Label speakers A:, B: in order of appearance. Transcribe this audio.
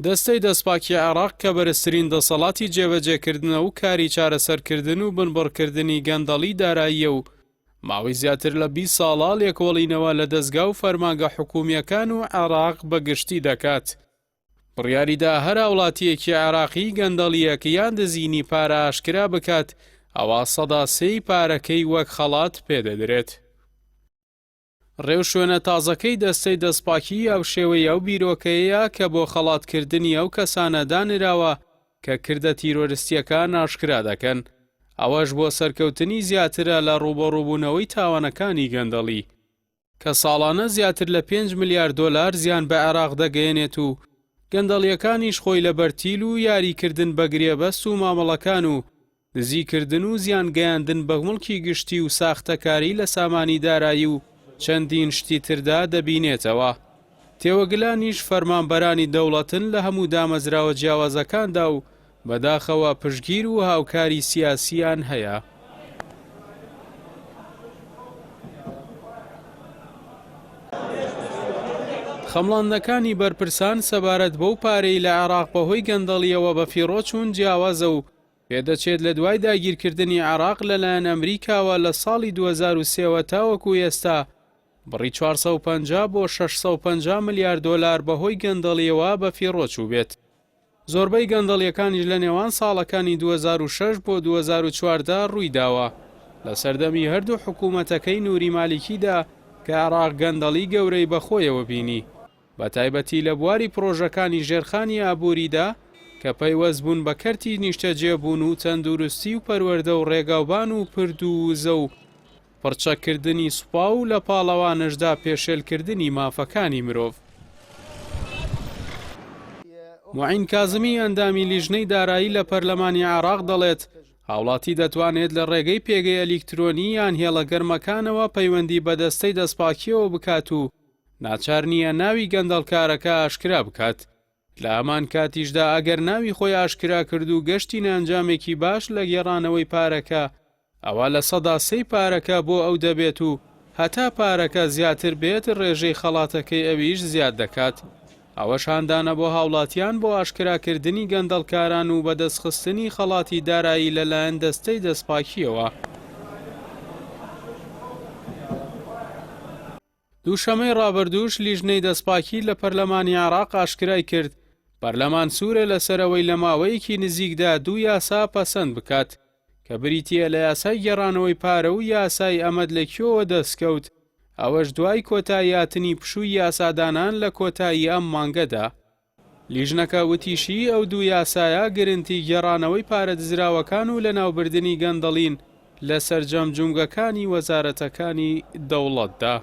A: دەستەی دەستپاکی عێراق کە بەرزترین دەسەڵاتی جێبەجێکردنە و کاری چارەسەرکردن و بنبڕکردنی گەندەڵی داراییە و ماوەی زیاتر لە 20 ساڵە لێکۆڵینەوە لە دەزگا و فەرمانگە حکوومییەکان و عێراق بە گشتی دەکات. بڕیاریدا هەر هاوڵاتییەکی عێراقی گەندەڵییەک یان دزینی پارە ئاشکرا بکات، ئەوا سەدا سێی پارەکەی وەک خەڵات پێدەدرێت. ڕێوشوێنە تازەکەی دەستەی دەستپاکی هاوشێوەی ئەو بیرۆکەیەیە کە بۆ خەڵاتکردنی ئەو کەسانە دانراوە کە کردە تیرۆرستییەکان ئاشکرا دەکەن، ئەوەش بۆ سەرکەوتنی زیاترە لە ڕووبەڕووبوونەوەی تاوانەکانی گەندەڵی. کە ساڵانە زیاتر لە پێنج ملیار دۆلار زیان بە عێراق دەگەیەنێت و گەندەڵییەکانیش خۆی لە بەرتیل و یاریکردن بە گرێبەست و مامەڵەکان و دزیکردن و زیان گەیاندن بە موڵکی گشتی و ساختەکاری لە سامانی دارایی و چەندین شتی تردا دەبینێتەوە. تێوەگلانیش فەرمانبەرانی دەوڵەتن لە هەموو دامەزراوە جیاوازەکاندا و بەداخەوە پشتگیر و هاوکاری سیاسییان هەیە. خەمڵاندنەکانی بەرپرسان سەبارەت بەو پارەی لە عێراق بەهۆی گەندەڵییەوە بەفیڕۆ چوون جیاوازە و پێدەچێت لە دوای داگیرکردنی عێراق لەلایەن ئەمریکاوە لە ساڵی 2003 وە تاوەکو ئێستا بڕی 450 بۆ 650 ملیار دۆلار بەهۆی گەندەڵییەوە بەفیڕۆ چووبێت. زۆربەی گەندەڵیەکانیش لە نێوان ساڵەکانی 2006 بۆ 2014 ڕوویداوە لە سەردەمی هەردوو حکوومەتەکەی نوری مالیکیدا کە عێراق گەندەڵی گەورەی بەخۆیەوە بینی بەتایبەتی لە بواری پڕۆژەکانی ژێرخانی ئابووریدا کە پەیوەست بوون بە کەرتی نیشتەجێبوون و تەندروستی و پەروەردە و ڕێگاوبان و پرد و وزە و پڕچەککردنی سوپا و لە پاڵەوانشدا پێشێلکردنی مافەکانی مرۆڤ. موعین کازمی ئەندامی لیژنەی دارایی لە پەرلەمانی عێراق دەڵێت، هاوڵاتی دەتوانێت لە ڕێگەی پێگەی ئەلیکترۆنی یان هێڵە گەرمەکانەوە پەیوەندی بە دەستەی دەستپاکییەوە بکات و ناچار نییە ناوی گەندەڵکارەکە ئاشکرا بکات. لە هەمان کاتیشدا ئەگەر ناوی خۆی ئاشکرا کرد و گەشتینە ئەنجامێکی باش لە گێڕانەوەی پارەکە، ئەوا 3% پارەکە بۆ ئەو دەبێت و هەتا پارەکە زیاتر بێت ڕێژەی خەڵاتەکەی ئەویش زیاد دەکات. ئەوەش هاندانە بۆ هاوڵاتیان بۆ ئاشکراکردنی گەندەڵکاران و بەدەستخستنی خەڵاتی دارایی لەلایەن دەستەی دەستپاکییەوە. دووشەمەی ڕابردووش لیژنەی دەستپاکی لە پەرلەمانی عێراق ئاشکرای کرد، پەرلەمان سوورە لەسەر ئەوەی لە ماوەیەکی نزیکدا دوو یاسا پەسەند بکات، کە بریتییە لە یاسای گێڕانەوەی پارە و یاسای ئەمەد لە کوێوە دەستکەوت، ئەوەش دوای کۆتاییهاتنی پشووی یاسادانان لە کۆتایی ئەم مانگەدا. لیژنەکە وتیشی، ئەو دوو یاسایە گرنتی گێڕانەوەی پارە دزراوەکان و لەناوبردنی گەندەڵین لە سەرجەم جومگەکانی وەزارەتەکانی دەوڵەتدا.